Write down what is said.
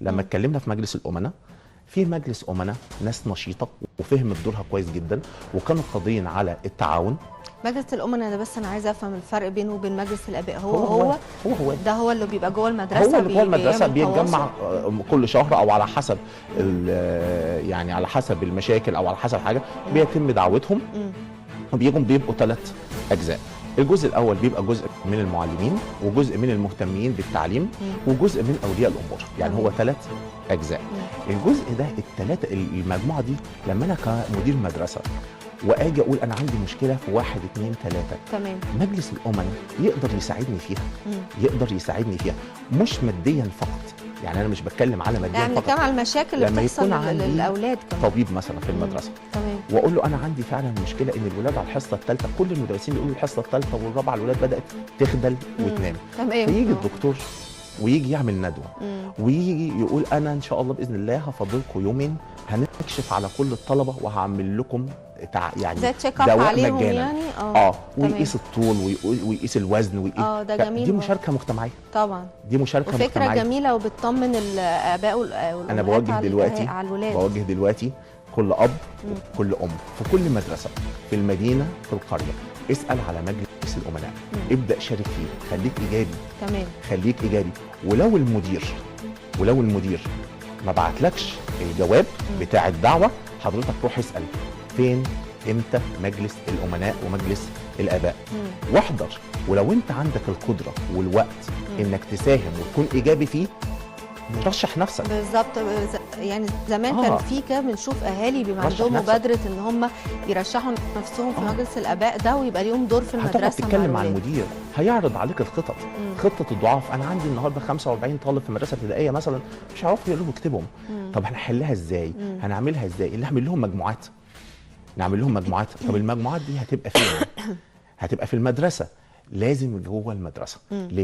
لما اتكلمنا في مجلس الامناء، في مجلس امناء ناس نشيطه وفهمت دورها كويس جدا، وكانوا قادرين على التعاون. مجلس الامناء ده، بس انا عايزه افهم الفرق بينه وبين مجلس الاباء. هو هو هو هو هو ده هو اللي بيبقى جوه المدرسه؟ هو اللي جوه المدرسه. بيعمل بيتجمع تواصل. كل شهر او على حسب يعني على حسب المشاكل او على حسب حاجة بيتم دعوتهم. وبيجوا بيبقوا 3 اجزاء. الجزء الاول بيبقى جزء من المعلمين، وجزء من المهتمين بالتعليم، وجزء من اولياء الامور. يعني هو 3 اجزاء. الجزء ده، الثلاثه، المجموعة دي، لما انا كمدير مدرسه واجي اقول انا عندي مشكلة في واحد، اتنين، تلاته، مجلس الامناء يقدر يساعدني فيها. يقدر يساعدني فيها مش ماديا فقط، يعني انا مش بتكلم على ماديا يعني فقط. بنتكلم على المشاكل اللي لما بتحصل يكون عندي للاولاد كمان. طبيب مثلا في المدرسة واقول له انا عندي فعلا مشكلة ان الولاد على الحصة الثالثه، كل المدرسين بيقولوا الحصة الثالثة والرابعة الولاد بدات تخدل وتنام. فيجي الدكتور ويجي يعمل ندوه ويجي يقول انا ان شاء الله باذن الله هفضلكم يومين، هنكشف على كل الطلبة وهعمل لكم يعني زي check up دواء عليهم مجانا. يعني. ويقيس الطول ويقيس الوزن ويقيس. ده جميل دي برضه. مشاركة مجتمعيه. طبعا. دي مشاركة وفكره مجتمعيه. جميلة وبتطمن الاباء والامهات انا بوجه على دلوقتي على الولاد. بوجه دلوقتي كل اب وكل ام في كل مدرسه، في المدينه، في القريه، اسال على مجلس الامناء. ابدا شارك فيه، خليك ايجابي. خليك ايجابي. ولو المدير ما بعتلكش الجواب بتاع الدعوه، حضرتك روح اسال فين، امتى مجلس الامناء ومجلس الاباء، واحضر. ولو انت عندك القدرة والوقت انك تساهم وتكون ايجابي فيه، رشح نفسك. بالظبط، يعني زمان كان في كده، بنشوف اهالي بيبقى رشح عندهم نفسك. مبادرة ان هم يرشحوا نفسهم في مجلس الاباء ده ويبقى ليهم دور في هتقعد المدرسة تتكلم مع الولاد. المدير، هيعرض عليك الخطط. خطه الضعاف، انا عندي النهارده 45 طالب في مدرسه ابتدائية مثلا مش هيعرفوا يقروا ويكتبهم. طب هنحلها ازاي؟ هنعملها ازاي؟ نعمل لهم مجموعات، نعمل لهم مجموعات. طب المجموعات دي هتبقى فين؟ هتبقى في المدرسه، لازم جوه المدرسه. ليه؟